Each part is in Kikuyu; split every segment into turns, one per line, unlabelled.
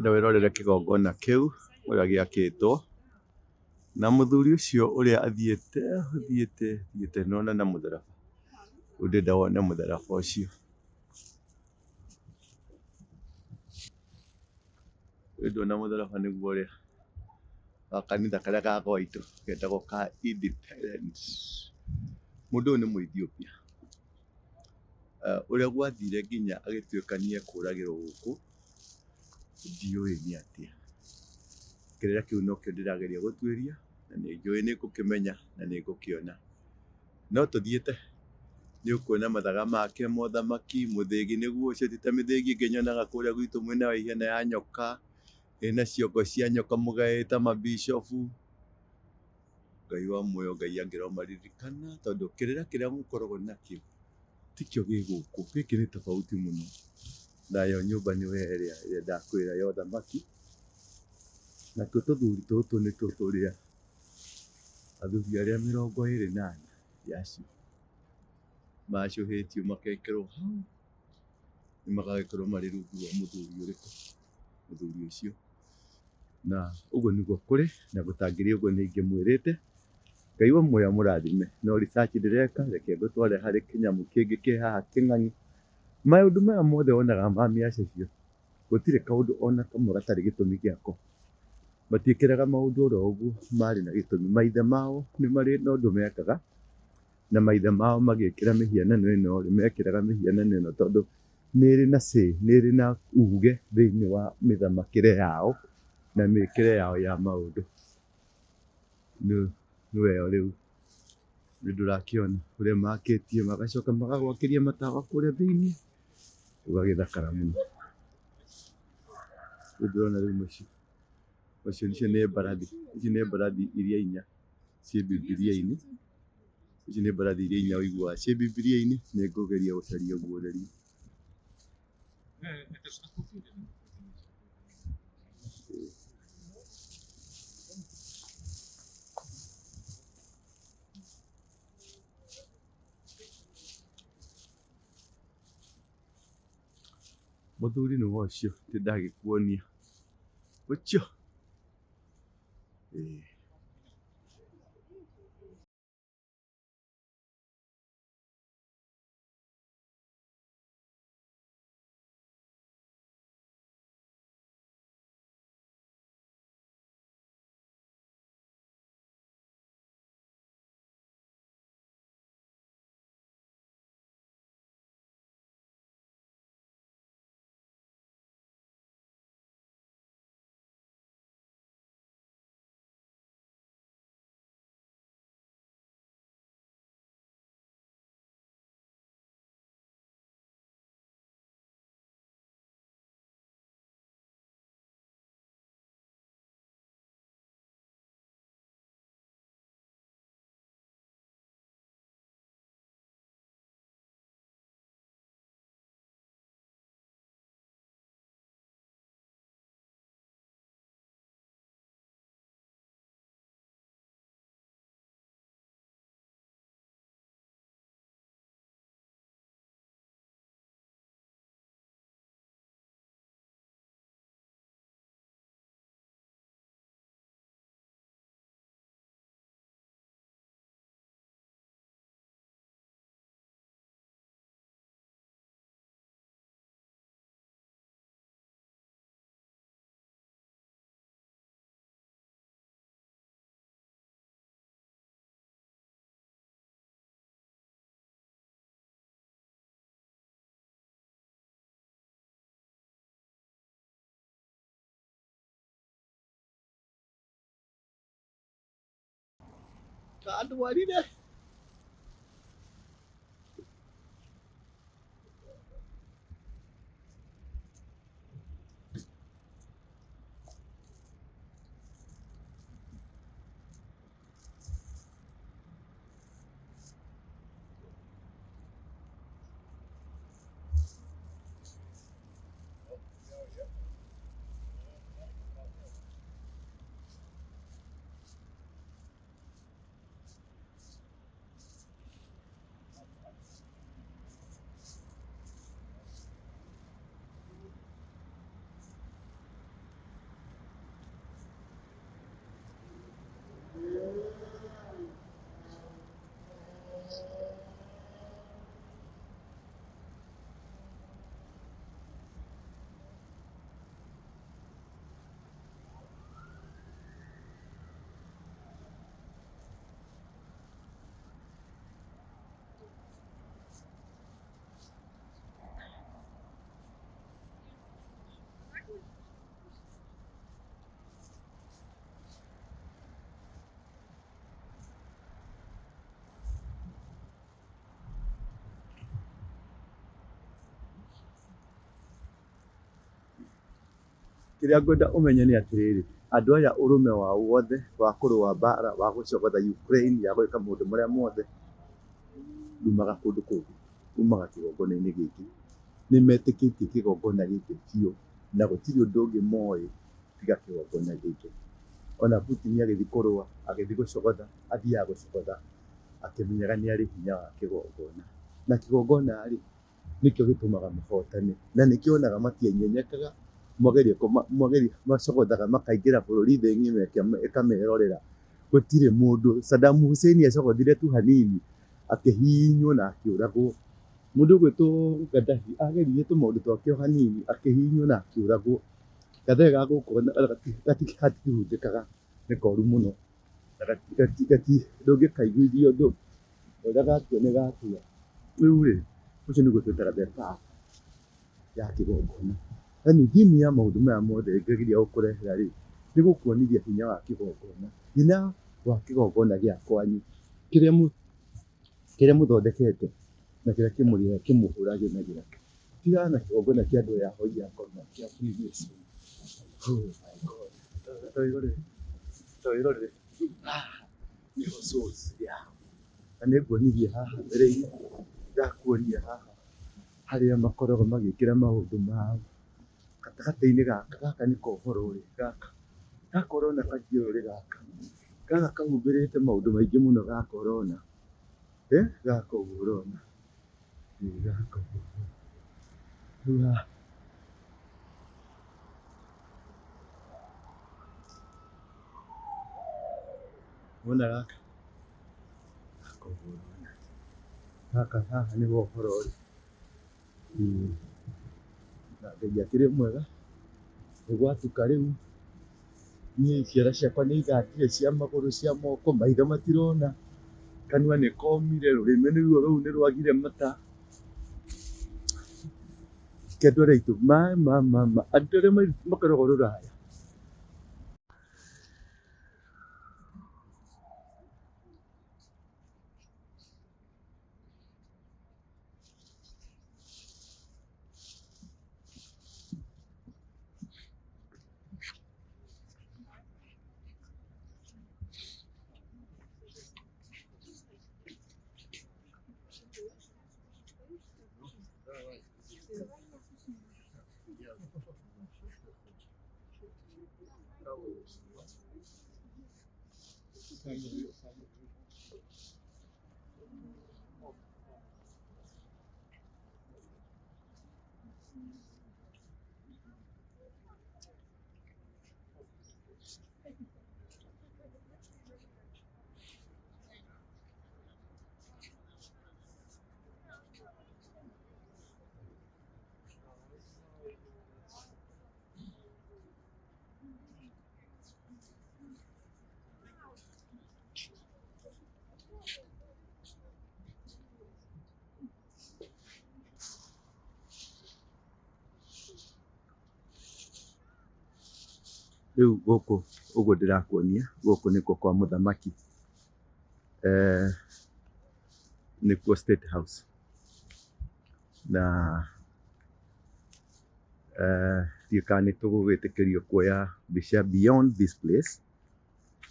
Ndĩrenda wĩrorere kĩgongona kĩu ũrĩa gĩakĩtwo na mũthuri ũcio ũrĩa athiĩte athiĩte athiĩte nĩwona na mũtharaba. Rĩu ndĩrenda wone mũtharaba ũcio. Rĩu ndũrona mũtharaba nĩguo ũrĩa wa kanitha karĩa ga gwaitũ getagwo ka Independence. Mũndũ ũyũ nĩ Mũethiopia ũrĩa gwathire nginya agĩtuĩka nĩ ekũragĩrwo gũkũ ndiũĩ nĩ atĩa. Kĩrĩra kĩu nokĩo ndĩrageria gũtuĩria na nĩ njũĩ nĩ ngũkĩmenya na nĩ ngũkĩona. No tũthiĩte nĩ ũkuona mathaga make ma ũthamaki, mũthĩgi nĩguo ũcio ti ta mĩthĩgi ĩngĩ nyonaga kũrĩa gwitũ mwena wa ihana ya nyoka, ĩna ciongo cia nyoka mũgaĩta mabishofu. Ngai wa muoyo Ngai angĩromaririkana tondũ kĩrĩra kĩrĩa mũkoragwo nakĩo tikĩo gĩ gũkũ, gĩkĩ nĩ tofauti mũno. Nayo nyũmba nĩyo ĩrĩa ĩrĩa ndakwĩra ya ũthamaki, natuo tũthuri tũtũ nĩtuo tũrĩa athuri arĩa 24 acio macũhĩtio magekĩrwo hau, magagĩkorwo marĩ rungu rwa mũthuri ũrĩkũ, mũthuri ũcio. Na ũguo nĩguo kũrĩ na gũtangĩrĩ ũguo nĩ ingĩmwĩrĩte. Ngai wa muoyo amũrathime. No research ndĩreka, reke ngũtware harĩ kĩnyamũ kĩngĩ kĩ haha kĩng'ang'i. Maũndũ maya mothe wonaga ma mĩacacio, gũtirĩ kaũndũ ona kamwe gatarĩ gĩtũmi gĩako. Matiĩkĩraga maũndũ oro ũguo, marĩ na gĩtũmi. Maithe mao nĩ marĩ na ũndũ mekaga, na maithe mao magĩkĩra mĩhianano ĩno rĩ, mekĩraga mĩhianano ĩno tondũ nĩ ĩrĩ na say, nĩ ĩrĩ na uge thĩinĩ wa mĩthamakĩre yao na mĩkĩre yao ya maũndũ. Nĩwe ĩyo rĩu nĩ ndũrakĩona ũrĩa makĩtie magacoka magagwakĩria matawa kũrĩa thĩinĩ ũgagĩthakara mũno. Rĩu ndĩrona rĩu macio macio icio nĩ mbarathi, ici nĩ mbarathi iria inya ciĩ Bibilia-inĩ, ici nĩ mbarathi iria inya ũiguaga ciĩ Bibilia-inĩ, nĩ ngũgeria gũcaria nguonerie. Mũthuri nĩwe ũcio ndagĩkuonia ũcio ĩĩ. Kandwarire. Kĩrĩa ngwenda ũmenye nĩ atĩrĩrĩ, andũ aya ũrũme wao wothe wa kũrũa mbara, wa gũcogotha Ukraine, ya gwĩka maũndũ marĩa mothe, umaga kũndũ kũngĩ, umaga kĩgongona-inĩ gĩkĩ. Nĩ metĩkĩtie kĩgongona gĩkĩ biũ, na gũtirĩ ũndũ ũngĩ moĩ tiga kĩgongona gĩkĩ. Ona Putin agĩthiĩ kũrũa, agĩthiĩ gũcogotha, athiaga gũcogotha akĩmenyaga nĩ arĩ hinya wa kĩgongona. Na kĩgongona rĩ, nĩkĩo gĩtũmaga mahotane, na nĩkĩo wonaga matienyenyekaga, mwageria macogothaga makaingĩra bũrũri thĩ ng'ima ĩkamerorera. Gũtirĩ mũndũ, Saddam Hussein acogothire tu hanini, akĩhihinywo na akĩũragwo. Mũndũ ũgwĩtwo Gaddafi ageririe tũmaũndũ twake o hanini, akĩhihinywo na akĩũragwo. Gathee ga gũkũ gatikĩhunjĩkaga, nĩ koru mũno, na ndũngĩkaiguithia ũndũ, ũrĩa gatua nĩ gatua. Rĩu rĩ, ũcio nĩguo twĩtaga the power ya kĩgongona. Yaani theme ya maũndũ maya mothe ngĩgeria gũkũrehera rĩ, nĩ gũkuonithia hinya wa kĩgongona, hinya wa kĩgongona gĩa kwanyu, kĩrĩa mũthondekete na kĩrĩa kĩmũhũragĩra. Tigana na kĩgongona kĩa andũ aya ahoi a ngoma kĩa Freemason. Oh my God. Ta wĩrorere, ta wĩrorere. Rĩu haha nĩho source yao. Na nĩ nguonirie haha mbere-inĩ, ndakuonia haha harĩa makoragwo magĩkĩra maũndũ mao. Gatagatĩ-inĩ gaka, gaka nĩko ũhoro ũrĩ, gaka. Gaka ũrona kathiũrũrĩ gaka, gaka kahumbĩrĩte maũndũ maingĩ mũno gaka ũrona. Gaka ũguo ũrona. Gaka ũguo ũrona. Rĩu haha wona gaka, gaka ũguo ũrona. Gaka haha nĩho ũhoro ũrĩ. Na Ngai akĩrĩ mwega, nĩ gwatuka rĩu, niĩ ciara ciakwa nĩ ithatire cia magũrũ, cia moko, maitho matirona, kanua nĩ komire, rũrĩmĩ nĩruo rũu nĩ rwagire mata. Reke andũ arĩa aitũ, ma ma ma ma, andũ arĩa makoragwo rũraya. Rĩu gũkũ ũguo ndĩrakuonia, gũkũ nĩkuo kwa mũthamaki, nĩkuo State House. Na ndiũĩ kana nĩ tũgũgĩtĩkĩrio kuoya mbica beyond this place,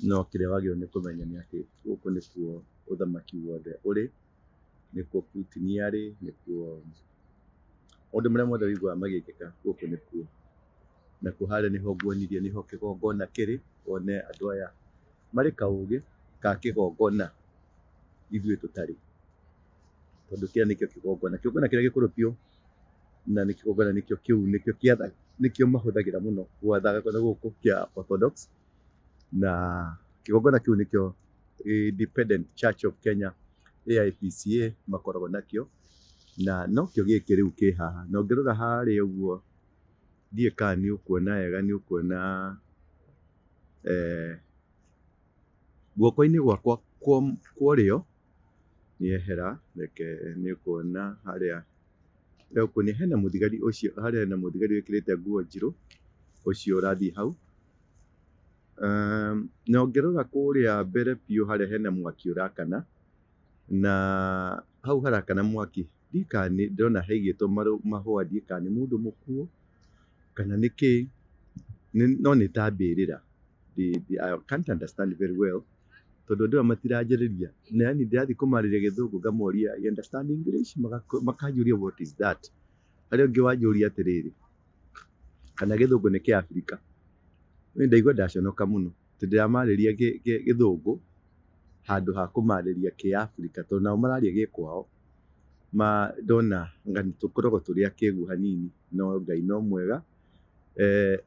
no kĩrĩa wagĩrĩirwo nĩ kũmenya nĩ atĩ gũkũ nĩkuo ũthamaki wothe ũrĩ, nĩkuo Putin arĩ, nĩkuo maũndũ marĩa mothe ũiguaga magĩkĩka gũkũ nĩkuo. Nakuo harĩa nĩho nguonirie nĩho kĩgongona kĩrĩ, wone andũ aya marĩ kaũgĩ ka kĩgongona ithuĩ tũtarĩ, tondũ kĩrĩa nĩkĩo kĩgongona, kĩgongona kĩrĩa gĩkũrũ biũ na nĩ kĩgongona nĩkĩo kĩu nĩkĩo kĩatha nĩkĩo mahũthagĩra mũno gwathaga gũkũ kĩa Orthodox, na kĩgongona kĩu nĩkĩo Independent Church of Kenya AIPCA makoragwo nakĩo, na nokĩo gĩkĩ rĩu kĩ haha, na ũngĩrora harĩa ũguo ndiũĩ kana nĩ ũkuona wega nĩ ũkuona guoko-inĩ gwakwa kwa ũrĩo nĩehera reke nĩ ũkuona harĩa ndĩrakuonia hena mũthigari ũcio harĩa hena mũthigari wĩkĩrĩte nguo njirũ ũcio ũrathiĩ hau. Na ũngĩrora kũrĩa mbere biũ harĩa hena mwaki ũrakana, na hau harakana mwaki ndiũĩ kana ndĩrona haigĩtwo mahũa ndiũĩ kana nĩ mũndũ mũkuũ kana nĩ kĩĩ. No nĩ ta mbĩrĩra. I can't understand very well tondũ andũ aya matiranjarĩria. Na yaani ndĩrathiĩ kũmarĩria gĩthũngũ ngamoria, "You understand English?" Makanjũria, "What is that?" Harĩ ũngĩ wanjũria atĩrĩrĩ, kana gĩthũngũ nĩ kĩa Afrika. Niĩ ndaigua ndaconoka mũno tondũ ndĩramarĩria gĩthũngũ handũ ha kũmarĩria kĩ-Afrika tondũ nao mararia gĩkwao. Ndona anga tũkoragwo tũrĩ akĩgu hanini no Ngai no mwega.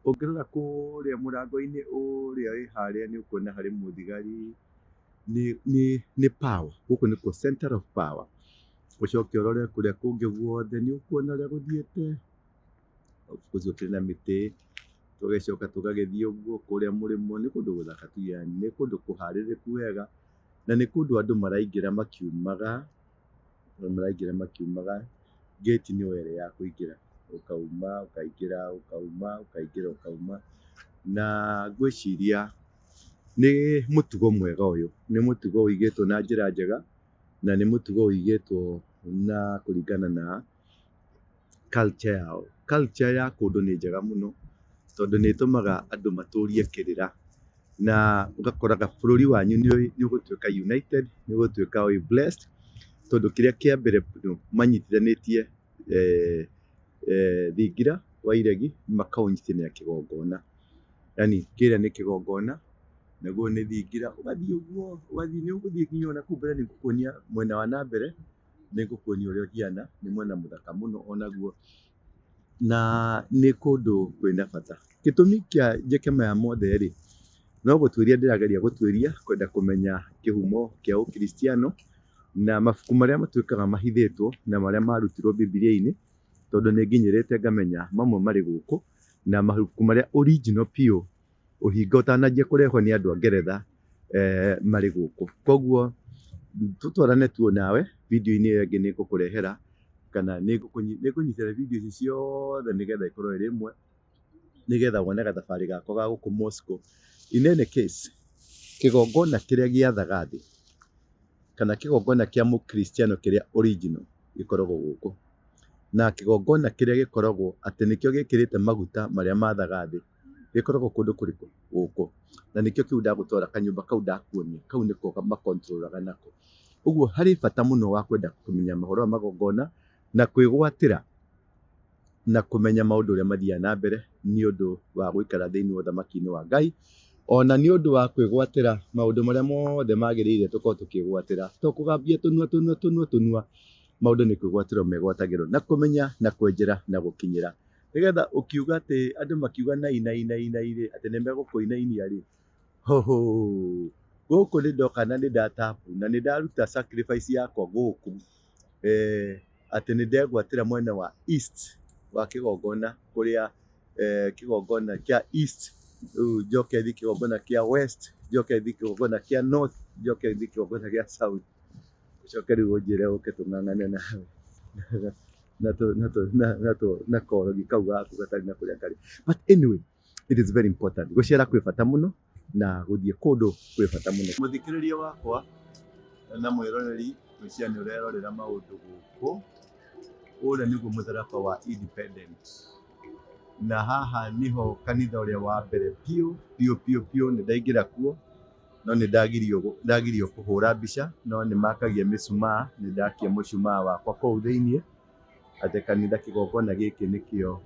Ũngĩrora kũrĩa mũrango-inĩ ũrĩa wĩ harĩa nĩ ũkuona harĩ mũthigari, nĩ power, gũkũ nĩkuo center of power. Ũcoke ũrore kũrĩa kũngĩ guothe nĩ ũkuona ũrĩa gũthiĩte, gũcokire na mĩtĩ, tũgagĩcoka tũgagĩthiĩ ũguo kũrĩa mũrĩmo, nĩ kũndũ gũthaka tu yaani, nĩ kũndũ kũharĩrĩku wega, na nĩ kũndũ andũ maraingĩra makiumaga, andũ maraingĩra makiumaga, gate nĩyo ĩrĩa ya kũingĩra, ũkauma ũkaingĩra, ũkauma ũkaingĩra, ũkauma, na ngwĩciria nĩ mũtugo mwega ũyũ, nĩ mũtugo ũigĩtwo na njĩra njega, na nĩ mũtugo ũigĩtwo na kũringana na culture yao. Culture ya kũndũ nĩ njega mũno, tondũ nĩ ĩtũmaga andũ matũrie kĩrĩra, na ũgakoraga bũrũri wanyu nĩ ũgũtuĩka united, nĩ ũgũtuĩka wĩ blessed, tondũ kĩrĩa kĩa mbere manyitithanĩtie thingira wa iregi makaũnyitithania na kĩgongona. Yaani kĩrĩa nĩ kĩgongona, naguo nĩ thingira, ũgathiĩ ũguo, ũgathiĩ nĩ ũgũthiĩ nginya ona kũu mbere nĩ ngũkuonia mwena wa na mbere, nĩ ngũkuonia ũrĩa ũhiana, nĩ mwena mũthaka mũno onaguo, na nĩ kũndũ kwĩna bata. Gĩtũmi kĩa njĩke maya mothe rĩ, no gũtuĩria ndĩrageria gũtuĩria kwenda kũmenya kĩhumo kĩa ũkristiano, na mabuku marĩa matuĩkaga mahithĩtwo na marĩa marutirwo Bibilia-inĩ, tondũ nĩ nginyĩrĩte ngamenya mamwe marĩ gũkũ, na mabuku marĩa original biũ ũhinga ũtananjia kũrehwo nĩ andũ a Ngeretha marĩ gũkũ. Koguo tũtwarane tu nawe video-inĩ ĩyo ĩngĩ nĩ ngũkũrehera kana nĩ ngũnyitĩrĩra video ici ciothe nĩgetha ĩkorwo ĩrĩ ĩmwe, nĩgetha wone gathabarĩ gakwa ga gũkũ Moscow. In any case, kĩgongona kĩrĩa gĩathaga thĩ kana kĩgongona kĩa mũkristiano kĩrĩa original gĩkoragwo gũkũ. Na kĩgongona kĩrĩa gĩkoragwo atĩ nĩkĩo gĩkĩrĩte maguta marĩa mathaga thĩ gĩkoragwo kũndũ kũrĩkũ? Gũkũ. Na nĩkĩo kĩu ndagũtwara kanyũmba kau ndakuonia, kau nĩko makontrolaga nako. Ũguo harĩ bata mũno wa kwenda kũmenya mohoro ma magongona na kwĩgwatĩra na kũmenya maũndũ ũrĩa mathiaga na mbere nĩ ũndũ wa gũikara thĩinĩ wa ũthamaki-inĩ wa Ngai, ona nĩ ũndũ wa kwĩgwatĩra maũndũ marĩa mothe magĩrĩire tũkorwo tũkĩgwatĩra, to kũgambia tũnua tũnua tũnua tũnua, maũndũ nĩ kwĩgwatĩrwo megwatagĩrwo na kũmenya na kwenjera na gũkinyĩra, nĩgetha ũkiuga atĩ andũ makiuga nai nai nai nai rĩ, atĩ nĩ megũkũinainia rĩ, hoho, gũkũ nĩ ndoka na nĩ ndatapu na nĩ ndaruta sacrifice yakwa gũkũ, atĩ nĩ ndegwatĩra mwena wa east wa kĩgongona kũrĩa kĩgongona kĩa east, rĩu njoke thiĩ kĩgongona kĩa west, njoke thiĩ kĩgongona kĩa north, njoke thiĩ kĩgongona gĩa south, ũcoke rĩu ũnjĩre ũke tũng'ang'ane nawe na korogi kau gaku gatarĩ na kũrĩa karĩ. But anyway, it is very important. Gũcera kwĩ bata mũno na gũthiĩ kũndũ kwĩ bata mũno. Mũthikĩrĩria wakwa na mwĩroreri, ngwĩciria nĩ ũrerorera maũndũ gũkũ. Ũrĩa nĩguo mũtharaba wa Independent. Na haha nĩho kanitha ũrĩa wa mbere biũ biũ biũ biũ, nĩ ndaingĩra kuo no nĩ ndagirio kũhũra mbica, no nĩ makagia mĩcumaa, nĩ ndakia mũcumaa wakwa kũu thĩiniĩ, atĩ kanitha kĩgongona gĩkĩ nĩkĩo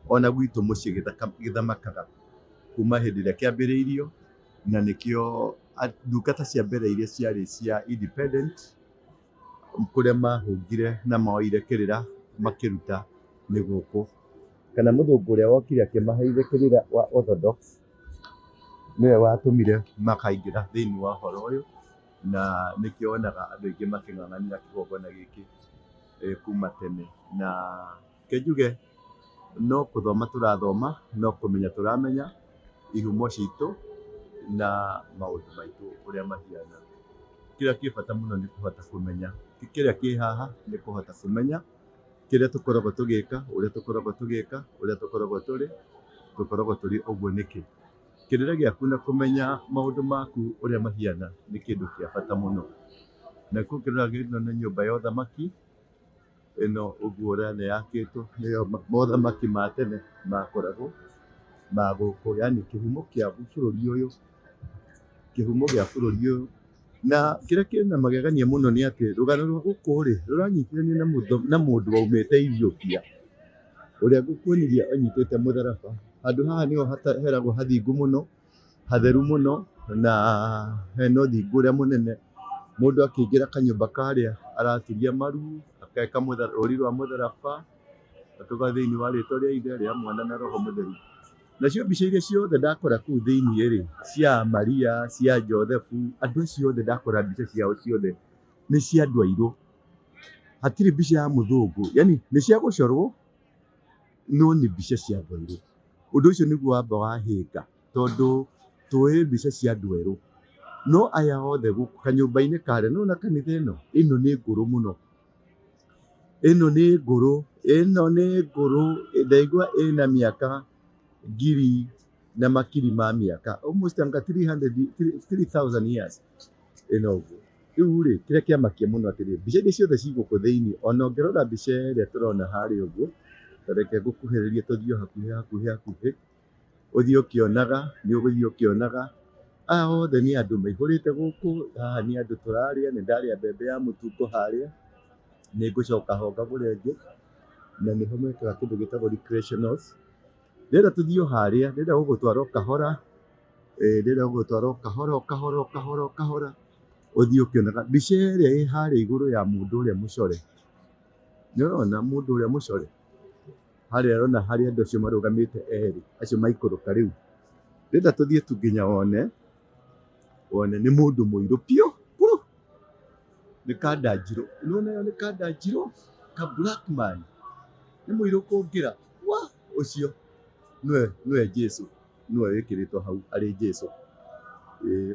ona gwitũ mũciĩ gĩthamakaga kuma hĩndĩ ĩrĩa kĩambĩrĩirio, na nĩkĩo ndungata cia mbere iria ciarĩ cia Independent, kũrĩa mahungire na moire kĩrĩra makĩruta nĩ gũkũ. Kana mũthũngũ ũrĩa wokire akĩmaheire kĩrĩra wa Orthodox, nĩwe watũmire makaingĩra thĩinĩ wa ũhoro ũyũ, na nĩkĩo wonaga andũ aingĩ makĩng'ang'anĩra kĩgongona gĩkĩ kuma tene. Na reke njuge no gũthoma tũrathoma, no kũmenya tũramenya ihumo citũ na maũndũ maitũ ũrĩa mahiana. Kĩrĩa kĩ bata mũno nĩ kũhota kũmenya kĩrĩa kĩ haha, nĩ kũhota kũmenya kĩrĩa tũkoragwo tũgĩka, ũrĩa tũkoragwo tũgĩka, ũrĩa tũkoragwo tũrĩ, tũkoragwo tũrĩ ũguo nĩkĩ. Kĩrĩra gĩaku na kũmenya maũndũ maku ũrĩa mahiana nĩ kĩndũ kĩa bata mũno. Na ũngĩrora ĩno nĩ nyũmba ya ũthamaki, ĩno ũguo ũrona yakĩtwo nĩyo mothamaki ma tene makoragwo. Ma gũkũ, yani kĩhumo kĩa bũrũri ũyũ, kĩhumo gĩa bũrũri ũyũ. Na kĩrĩa kĩna magegania mũno nĩ atĩ rũgano rwa gũkũ rĩ, rũranyitithanio na mũndũ waumĩte Ethiopia, ũrĩa ngũkuonirie anyitĩte mũtharaba. Handũ haha nĩho heragwo hathingu mũno, hatheru mũno, na hena ũthingu ũrĩa mũnene. Mũndũ akĩingĩra kanyũmba karĩa araturia maru, ageka rũri rwa mũtharaba, akauga thĩinĩ wa rĩtwa rĩa Ithe, rĩa Mwana na Roho Mũtheru. Nacio mbica iria ciothe ndakora kũu thĩinĩ rĩ, cia Maria, cia Jothebu, andũ acio othe ndakora mbica ciao ciothe nĩ cia andũ airũ. Hatirĩ mbica ya mũthũngũ, yani nĩ cia gũcorwo no nĩ mbica cia andũ airũ. Ũndũ ũcio nĩguo wamba wahĩnga tondũ tũĩ mbica cia andũ erũ. No aya othe gũkũ kanyũmba-inĩ karĩa, nĩ ũrona kanitha ĩno? Ĩno nĩ ngũrũ mũno. Ĩno nĩ ngũrũ, ĩno nĩ ngũrũ, ndaigua ĩna mĩaka ngiri na makiri ma mĩaka, almost anga 300, 3000 years ĩno ũguo. Rĩu rĩ, kĩrĩa kĩamakia mũno atĩrĩrĩ, mbica iria ciothe ci gũkũ thĩinĩ, ona ũngĩrora mbica ĩrĩa tũrona harĩa ũguo, ta reke ngũkuhĩrĩrie tũthiĩ o hakuhĩ hakuhĩ hakuhĩ, ũthiĩ ũkĩonaga, nĩ ũgũthiĩ ũkĩonaga, aya othe nĩ andũ maihũrĩte gũkũ, haha nĩ andũ tũrarĩa, nĩ ndarĩa mbembe ya mũtungo harĩa, nĩ ngũcoka ho ngagũre ĩngĩ, na nĩho mekaga kĩndũ gĩtagwo recreationals. Ndĩrenda tũthiĩ o harĩa, ndĩrenda gũgũtwara o kahora, ndĩrenda gũgũtwara o kahora o kahora o kahora o kahora, ũthiĩ ũkĩonaga mbica ĩrĩa ĩ harĩa igũrũ ya mũndũ ũrĩa mũcore. Nĩ ũrona mũndũ ũrĩa mũcore? Harĩa ũrona harĩa andũ acio marũgamĩte erĩ, acio maikũrũka rĩu. Ndĩrenda tũthiĩ tu nginya wone, wone nĩ mũndũ mũirũ piũ, puru! Nĩ kanda njirũ. Nĩ wona ĩyo nĩ kanda njirũ? Ka black man. Nĩ mũirũ kũngĩra. Wa! Ũcio nĩwe nĩwe Jesũ, nĩwe wĩkĩrĩtwo hau arĩ Jesũ.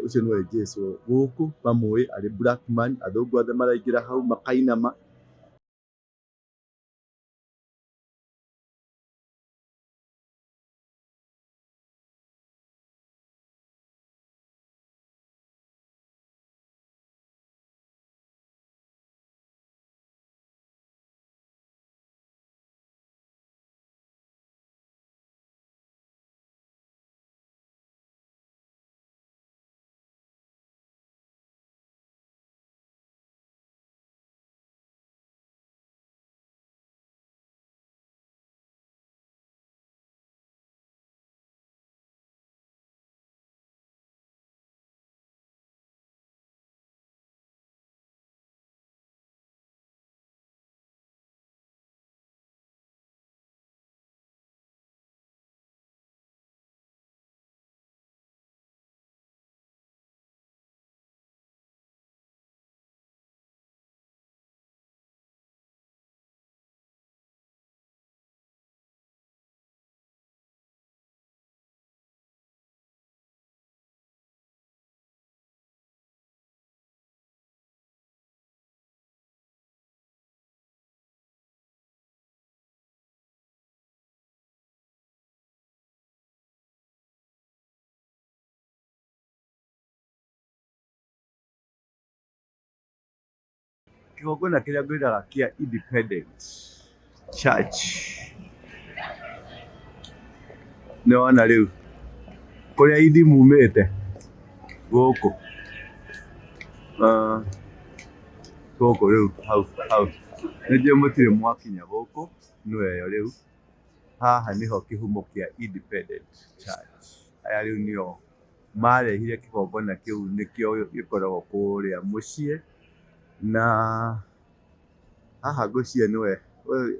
Ũcio nĩwe Jesũ. Gũkũ mamũĩ arĩ black man, athũngũ othe maraingĩra hau makainama. Kĩgongona kĩrĩa ngwĩraga kĩa Independence Church. Nĩ wona rĩu kũrĩa ithi mumĩte gũkũ, gũkũ rĩu hau hau nĩ njũĩ mũtirĩ mwakinya gũkũ, nĩyo ĩyo rĩu. Haha nĩho kĩhumo kĩa Independence Church. Aya rĩu nĩo marehire kĩgongona kĩu nĩkĩo gĩkoragwo kũrĩa mũciĩ, na haha ngwĩciria nĩwe,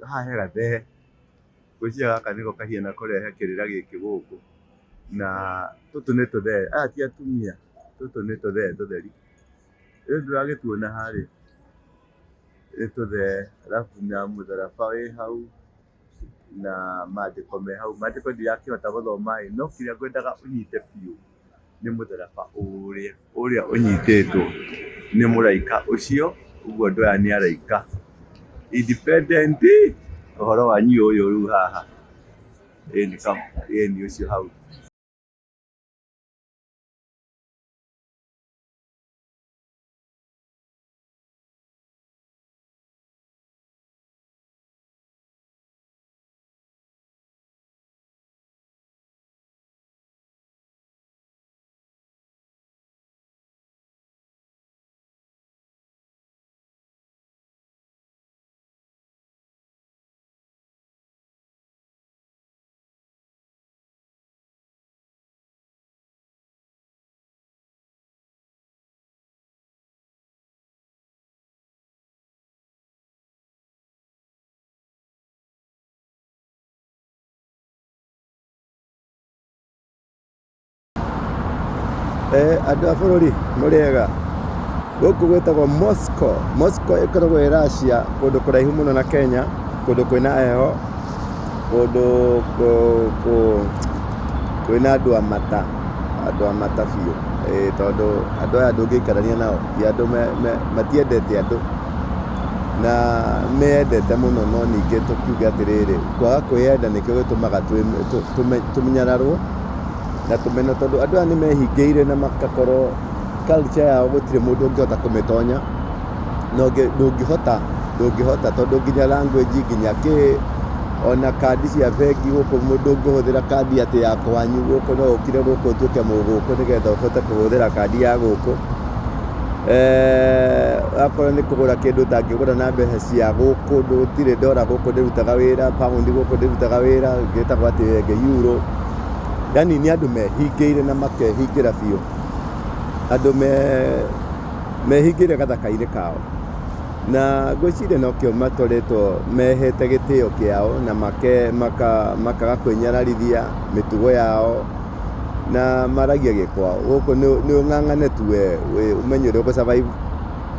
haha he gathee, ngwĩciria gaka nĩko kahiana kũrehe kĩrĩra gĩkĩ gũkũ, na tũtũ nĩ tũthee, aya ti atumia, tũtũ nĩ tũthee tũtheri, rĩu ndũragĩtuona harĩa, nĩ tũthee arabu na mũtharaba wĩ hau. Na mandĩko me hau. Mandĩko ndirakĩhota gũthoma ĩ, no kĩrĩa ngwendaga ũnyite biũ nĩ mũtharaba ũrĩa, ũrĩa ũnyitĩtwo nĩ mũraika ũcio, ũguo andũ aya nĩ araika. Independent, ũhoro wanyu ũyũ rĩu haha, ĩni ũcio hau. Andũ a bũrũri mũrĩega? Gũkũ gwĩtagwo Moscow. Moscow ĩkoragwo ĩ Russia, kũndũ kũraihu mũno na Kenya, kũndũ kwĩna heho, kũndũ kwĩna andũ a mata, andũ a mata biũ, ĩĩ tondũ andũ aya ndũngĩikarania nao, ti andũ matiendete andũ, na meyendete mũno no ningĩ tũkiuge atĩrĩrĩ, kwaga kwĩyenda nĩkĩo gĩtũmaga tũnyararwo na tũmenwo tondũ andũ aya nĩ mehingĩire na magakorwo culture yao gũtirĩ mũndũ ũngĩhota kũmĩtonya, na ndũngĩhota ndũngĩhota tondũ nginya language nginya kĩ, ona kandi cia bengi gũkũ ndũngĩhũthĩra kandi atĩ ya kwanyu gũkũ no ũkire gũkũ ũtuĩke mũgũkũ nĩgetha ũhote kũhũthĩra kandi ya gũkũ. Akorwo nĩ kũgũra kĩndũ ũtangĩgũra na mbeca cia gũkũ, gũtirĩ dollar gũkũ ndĩrutaga wĩra, pound gũkũ ndĩrutaga wĩra, ĩtagwo atĩa ĩngĩ euro. Yaani nĩ andũ mehingĩire na makehingĩra biũ, andũ mehingĩire gathaka-inĩ kao. Na ngwĩciria nokĩo matũrĩtwo mehete gĩtĩo kĩao na makaga kwĩnyararithia mĩtugo yao na maragia gĩkwao. Gũkũ nĩ ũng'ang'ane tu we ũmenye ũrĩa ũgũ survive,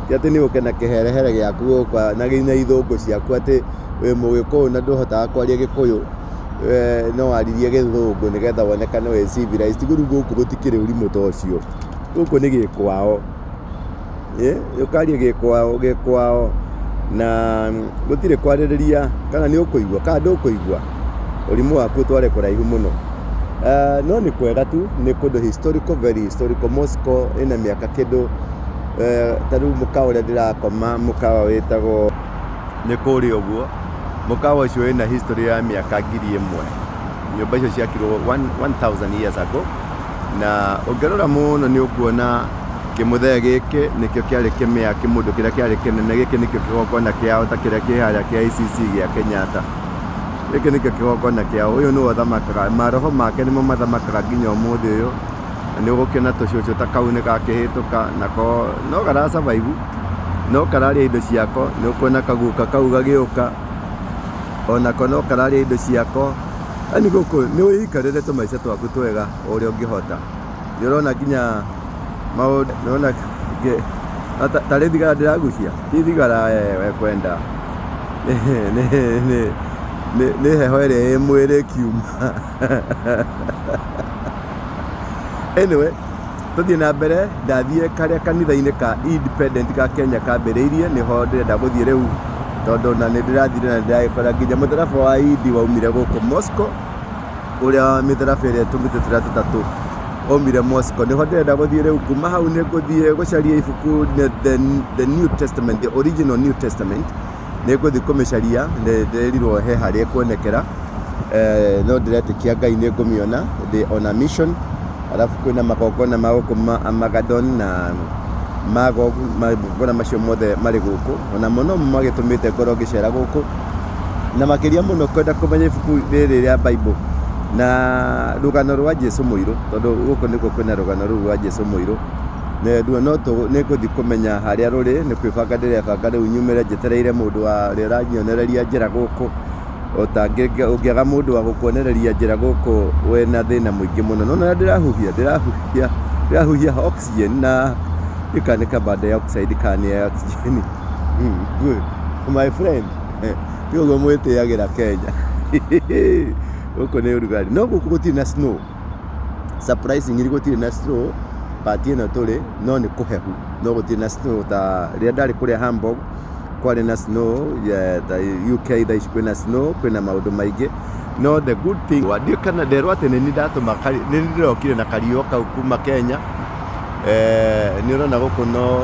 ti atĩ nĩ ũke na kĩherehere gĩaku gũkũ na nginya ithũngũ ciaku atĩ wĩ mũgĩkũyũ na ndũhotaga kwaria gĩkũyũ. No waririe gĩthũngũ nĩgetha wonekane wĩ civilized. Rĩu gũkũ gũtikĩrĩ ũrimũ ta ũcio, gũkũ nĩ gĩkwao, ũkaria gĩkwao gĩkwao na gũtirĩ kwarĩrĩria kana nĩ ũkũigua kana ndũkũigua, ũrimũ waku ũtware kũraihu mũno. No nĩ kwega tu, nĩ kũndũ historical, very historical. Moscow ĩna mĩaka kĩndũ, ta rĩu mũkawa ũrĩa ndĩrakoma mũkawa wĩtagwo nĩ kũrĩa ũguo. Mũkawa ũcio wĩna history ya mĩaka 1000. Nyũmba icio ciakirwo 1000 years ago. Na ũngĩrora mũno nĩ ũkuona kĩmũthee gĩkĩ nĩkĩo kĩarĩ kĩmĩa kĩmũndũ kĩrĩa kĩarĩ kĩnene. Gĩkĩ nĩkĩo kĩgongona kĩao ta kĩrĩa kĩ harĩa KICC gĩa Kenyatta. Gĩkĩ nĩkĩo kĩgongona kĩao. Ũyũ nĩwe ũthamakaga, maroho make nĩmo mathamakaga nginya ũmũthĩ ũyũ. Na nĩ ũgũkĩona tũcũcũ ta kau nĩ gakĩhĩtũka nako no gara survive. No kararĩa indo ciako, nĩ ũkuona kaguka kau gagĩũka, onako no kararĩa indo ciako. Yaani gũkũ nĩ wĩikarĩre tũmaica twaku twega o ũrĩa ũngĩhota. Nĩ ũrona nginya maũndũ, nĩ ũrona tarĩ thigara ndĩragucia, ti thigara we kwenda, nĩ heho ĩrĩa ĩ mwĩrĩ ĩkiuma. Anyway, tũthiĩ na mbere, ndathiĩ karĩa kanitha-inĩ ka Independent ka Kenya kambĩrĩirie, nĩho ndĩrenda gũthiĩ rĩu, tondũ na nĩ ndĩrathire na ndĩragĩkora nginya mũtharaba wa Idi waumire gũkũ Moscow, ũrĩa mĩtharaba ĩrĩa tũmĩtĩ tũrĩa tũtatũ waumire Moscow, nĩho ndĩrenda gũthiĩ rĩu. Kuma hau nĩ ngũthiĩ gũcaria ibuku the New Testament, the original New Testament, nĩ ngũthiĩ kũmĩcaria, ndĩrerirwo he harĩa ĩkuonekera. No ndĩretĩkia Ngai nĩ ngũmĩona, ndĩ on a mission. Arabu kwĩna magongona ma gũkũ ma Amagedon na Magog, magongona macio mothe marĩ gũkũ, onamo nomo magĩtũmĩte ngorwo ngĩcera gũkũ, na makĩria mũno kwenda kũmenya ibuku rĩrĩ rĩa Bible na rũgano rwa Jesu mũirũ, tondũ gũkũ nĩkuo kwĩna rũgano rũu rwa Jesu mũirũ. No nĩ ngũthiĩ kũmenya harĩa rũrĩ, nĩ kwĩbanga ndĩrebanga rĩu nyumĩre njetereire mũndũ ũrĩa ũranyonereria njĩra gũkũ. Ũngĩaga mũndũ wa gũkuonereria njĩra gũkũ wĩna thĩna mũingĩ mũno. Nĩwona ũrĩa ndĩrahuhia, ndĩrahuhia, ndĩrahuhia oxygen na ndiũĩ kana nĩ carbon dioxide kana nĩ oxygen. My friend, ti ũguo mwĩtĩagĩra Kenya. Gũkũ nĩ ũrugarĩ, no gũkũ gũtirĩ na snow. Surprisingly gũtirĩ na snow part ĩno tũrĩ, no nĩ kũhehu, no gũtirĩ na snow ta rĩrĩa ndarĩ kũrĩa Hamburg kwarĩ na snow, ta UK thaa ici kwĩna snow, kwĩna maũndũ maingĩ. No the good thing, ndiũĩ kana nderwo atĩ nĩniĩ ndatũma, nĩniĩ ndĩrokire na kariũa kau kuma Kenya. Nĩ ũrona gũkũ no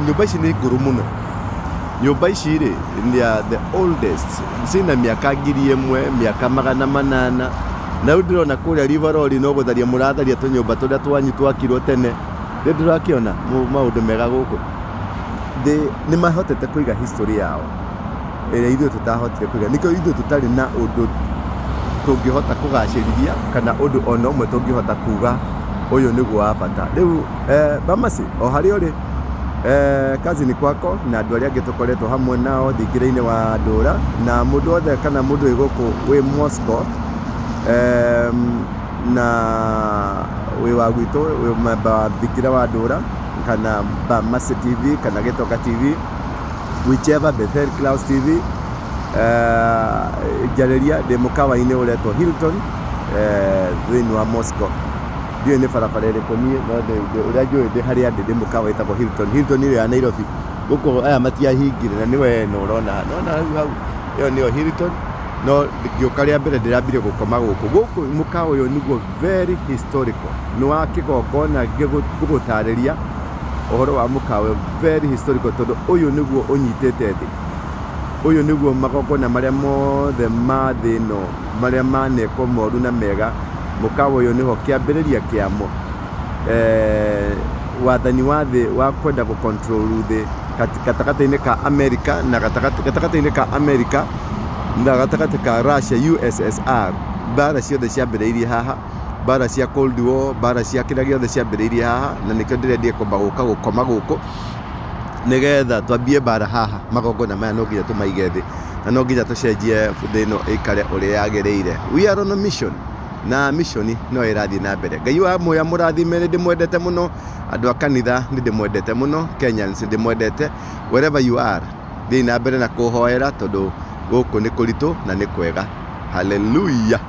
nyũmba ici nĩ ngũrũ mũno. Nyũmba ici rĩ, they are the oldest, ciĩna mĩaka 1000, mĩaka 800. Na rĩu ndĩrona kũrĩa Rivaroli no gũtharia mũratharia tũnyũmba tũrĩa twanyu twakirwo tene. Rĩu ndũrakĩona maũndũ mega gũkũ? Nĩ mahotete kũiga history yao ĩrĩa ithuĩ tũtahotire kũiga. Nĩkĩo ithuĩ tũtarĩ na ũndũ tũngĩhota kũgacĩrithia kana ũndũ ona ũmwe tũngĩhota kuga ũyũ nĩguo wa bata. Rĩu Bamasi o harĩa ũrĩ, kazi ni kwako na andũ arĩa angĩ tũkoretwo hamwe nao thingira-inĩ wa ndũra na mũndũ wothe kana mũndũ wĩ gũkũ wĩ Moscow. Na wĩ wa gwitũ, wĩ member wa Bikira wa Ndũra kana Mercy TV kana Gĩtonga TV, whichever, Bethel Clouds TV, njarĩria ndĩ mũkawa-inĩ ũretwo Hilton thĩinĩ wa Moscow. Ndiũĩ nĩ barabara ĩrĩkũ niĩ, no ũrĩa njũĩ ndĩ harĩa ndĩ, ndĩ mũkawa wĩtagwo Hilton. Hilton ĩrĩa ya Nairobi. Gũkũ aya matiahingire na nĩwe ĩno ũrona haha. Nĩwona hau hau? Ĩyo nĩyo Hilton. No ngĩũka rĩa mbere ndĩrambire gũkoma gũkũ. Gũkũ mũkawa ũyũ nĩguo very historical. Nĩ wa kĩgongona ngũgũtarĩria ũhoro wa mũkawa ũyũ, very historical, tondũ ũyũ nĩguo ũnyitĩte thĩ. Ũyũ nĩguo magongona marĩa mothe ma thĩ ĩno marĩa manekwo moru na mega, mũkawa ũyũ nĩho kĩambĩrĩria kĩamo. Wathani wa thĩ wa kwenda gũ control thĩ gatagatĩ-inĩ ka America na gatagatĩ-inĩ ka America na gatagatĩ ka Russia, USSR. Mbara ciothe ciambĩrĩirie haha, mbara cia Cold War, mbara cia kĩrĩa gĩothe ciambĩrĩirie haha, na nĩkĩo ndĩrendire kwamba gũka gũkoma gũkũ nĩgetha twambie mbara haha. Magongona maya no nginya tũmaige thĩ na no nginya tũcenjie thĩ ĩno ĩikare ũrĩa yagĩrĩire. We are on a mission, na mission no ĩrathiĩ na mbere. Ngai wa muoyo amũrathime, nĩ ndĩmwendete mũno. Andũ a kanitha, nĩ ndĩmwendete mũno. Kenyans, nĩ ndĩmwendete. Wherever you are, thiĩi na mbere na kũhoera tondũ gũkũ nĩ kũritũ na nĩ kwega. Hallelujah.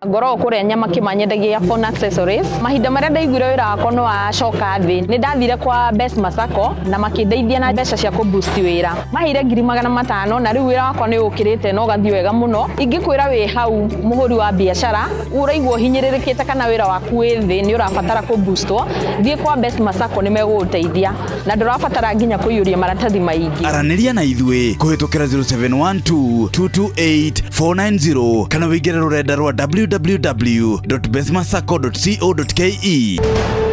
Ngoragwo kũrĩa nyama kĩmanyendagia phone accessories. Mahinda marĩa ndaiguire wĩra wakwa nĩ wacoka thĩ, nĩ ndathire kwa Best Masako na makĩndeithia na mbeca cia kũ boost wĩra. Maheire 500,000 na rĩu wĩra wakwa nĩ ũkĩrĩte na ũgathiĩ wega mũno. Ingĩkwĩra wĩ hau mũhũri wa biacara ũraigua ũhinyĩrĩrĩkĩte kana wĩra waku wĩ thĩ, nĩ ũrabatara kũ boostwo, thiĩ kwa Best Masako, nĩ megũgũteithia na ndũrabatara nginya kũiyũria maratathi maingĩ.
Aranĩria na ithuĩ kũhĩtũkĩra 0712 228 490 kana wĩingĩre rũrenda rwa www.besmasacco.co.ke.